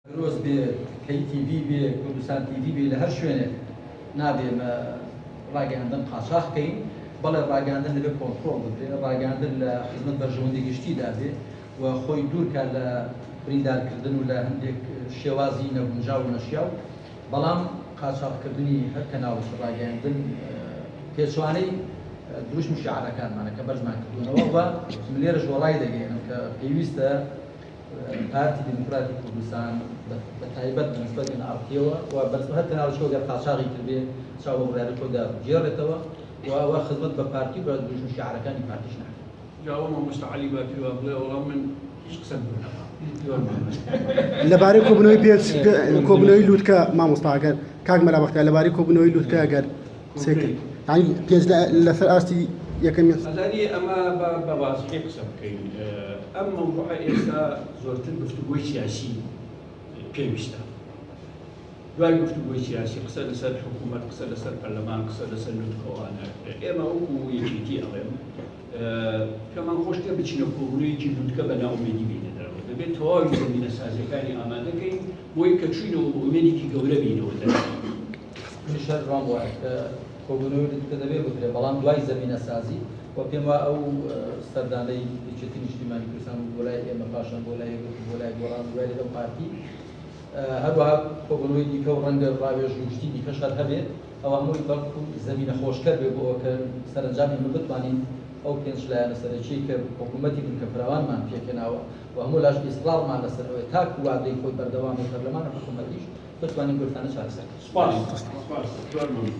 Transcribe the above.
درۆز بێ، کەی تی ڤی بێ، کوردستان تی ڤی بێ، لە هەر شوێنێک نابێ ئێمە ڕاگەیاندن قاچاخ کەین. بەڵێ ڕاگەیاندن دەبێ کۆنترۆڵ بکرێ، ڕاگەیاندن لە خزمەت بەرژەوەندی گشتیدا بێ و خۆی دوور کا لە بریندارکردن و لە هەندێک شێوازی نەگونجاو و نەشیاو، بەڵام قاچاخکردنی هەر کەناڵێکی ڕاگەیاندن پێچەوانەی دروشم و شیعارەکانمانە کە بەرزمان کردوونەوە و من لێرەش وەڕای دەگەیەنم کە پێویستە پارتی دیموکراتی کوردستان بە تایبەت بە نسبەت ئێن ئاڕ تیەوە و بە نسبەت هەر کەناڵێکیەوە گەر قاچاغی کردبێ چاو بە بڕیاری خۆیدا بگێڕێتەوە و ئەوە خزمەت بە پارتی و بە دروشم و شیعارەکانی پارتیش ناکات. جا ئەوە مامۆستا عەلی باپیر وا بڵێ وەڵا من هیچ قسەم بۆ نەما. زۆر مەمنون. لەبارەی کۆبوونەوەی پێچ کۆبوونەوەی لوتکە مامۆستا ئەگەر کاک مەلا بەختیار لەبارەی کۆبوونەوەی لوتکە ئەگەر قسەی کرد یانی پێنج لەسەر ئاستی یەکەمی ئەزانی ئەمە بە بە وازحی قسە بکەین ئەم مەوزوعە ئێستا زۆرتر گفتوگۆی سیاسی پێویستە دوای گفتوگۆی سیاسی قسە لەسەر حکوومەت قسە لەسەر پەرلەمان قسە لەسەر لوتکەوانە ئێمە وەکو یەکێتی ئەڵێم پێمان خۆشترە بچینە کۆبوونەوەیەکی لوتکە بە نائومێدی بێینە دەرەوە دەبێت تەواوی زەمینە سازیەکانی ئامادەکەین بۆی کە چوینەوە بە ئومێدێکی گەورە بینەوە دەرەوە. منیش هەر ڕام وایە کە کۆبوونەوەی لوتکە دەبێ بکرێ، بەڵام دوای زەمینەسازی و پێم وایە ئەو سەردانەی یەکێتی نیشتیمانی کوردستان بوو بۆ لای ئێمە، پاشان بۆ لای یەکگرتوو، بۆ لای گۆڕان، دوای لەگەڵ پارتی، هەروەها کۆبوونەوەی دیکە و ڕەنگە ڕاوێژ و شتی دیکەش هەر هەبێ، ئەوە هەمووی بەڵکو زەمینە خۆشکەر بێ بۆ ئەوە کە سەرەنجام ئێمە بتوانین ئەو پێنج لایەنە سەرەکیەی کە حکوومەتی بنکە فراوانمان پێکهێناوە و هەموو لاش ئیسڕاڕمان لەسەر ئەوەیە تاکو وادەی خۆی بەردەوام بێ پەرلەمان و حکوومەتیش بتوانین گرفتانە چارەسەر کەین. سپاس. سپاس. زۆر مەمنون.